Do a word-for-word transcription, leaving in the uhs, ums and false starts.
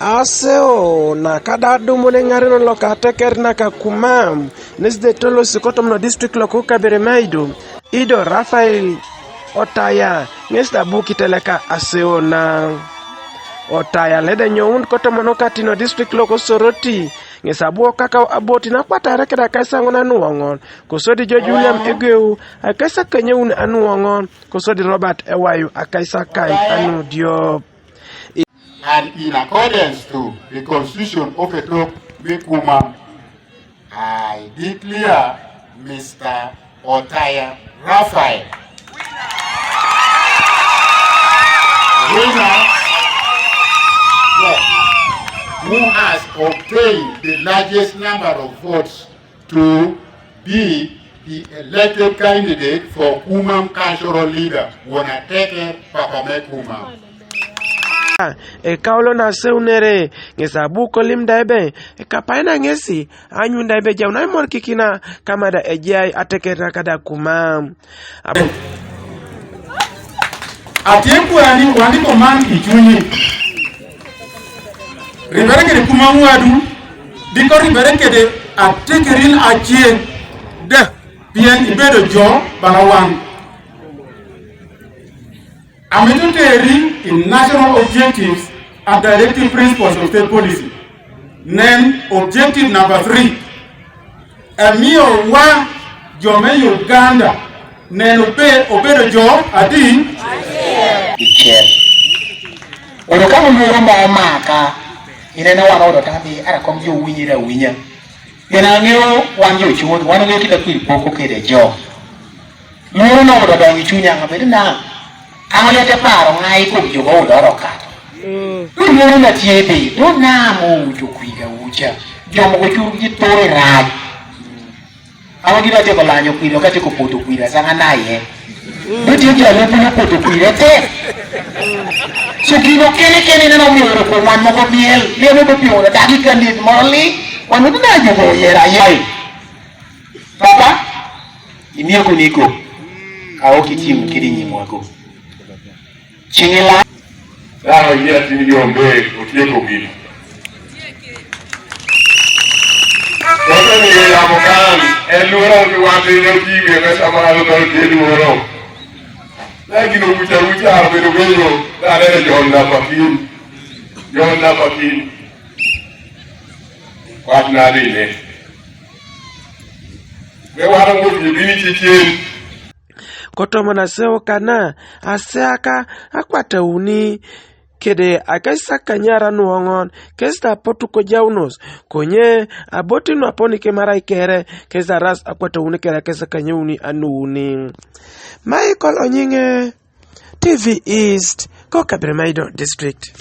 Aseo na kada dumune ŋarin loka teker naka Kumam, nesde tolosi kotom lo district loko Kaberamaido, ido Rafael Otaya, ŋes da bu kiteleka aseo na. Otaya lede nyoun kotomono katino district loko Soroti, ŋes abu okakau aboti na kwatare keda kaisaŋon anuoŋon, kosodi George William Egeu, akaisakanyöun anuoŋon, kosodi Robert Ewayu, akaisakany anudiop. And in accordance to the constitution of Ethiopia, Kumam, I declare Mister Otaya Raphael winner, who has obtained the largest number of votes to be the elected candidate for Kumam cultural leader, Wonateke Papame Kumam. Ekaulo na seunere, ŋes abu kolim da ebe, ekapaina ŋesi, anyun da ebe jaun aimorikikina, kama da ejai ateker naka da Kumam. Ab- Atie kwani wani koman i cunyi. Ribere kede Kumam wadu, diko ribere kede atekerin acien. De, pien ibedo jo bala wan. Amito teri in national objectives and directive principles of state policy. Nen objective number three. Emiyo wa jo me Uganda neno pe obedo jo adi? Dichiel. Odo ka luoro ma omaka, ineno wan odo tambi ara kom jo winyre awinya. Pien ang'eyo wan jo chuny, wan ong'eyo kila kwir poko kede jo. Luoro no odo donjo i chunya, ng'abedo na. Ang'o yete paro ng'ai kuom jo ma odoro ka? Luoro na tie be, do namo ujo kwira ucha. Jomo go churu gi tore raj. Ama gina tieko lanyo kwira, ka tieko poto kwira, sanga naye. Nitie ji alupu ni poto kwira te. So gino kene kene neno miyo ko wan moko miel, lebe be piyo da gi kanit moro li, wan udu na jo go yera yai. Papa, imiyo ko niko. Ka ok itim kidi nyimwa ko. Chingila. Dawa yie atin gi ombe otieko gino. Kata ni yamo kan, en luoro ni wan ne otiwe ka samoro to otie luoro. Na gino ucha ucha bedo bedo, dale John Napakin. John Napakin. Wach nade ne? Me waro wuoth ni bini chichien. Kotomo na sewo kana, aseaka akwata uni kede akaisa kanyara nuoŋon, kesta potu ko jaunos, konye aboti nu aponi ke marai kere, kesta ras akwata uni kere akaisa kanyuni anuni. Michael Onyinge, T V East, ko Kaberamaido District.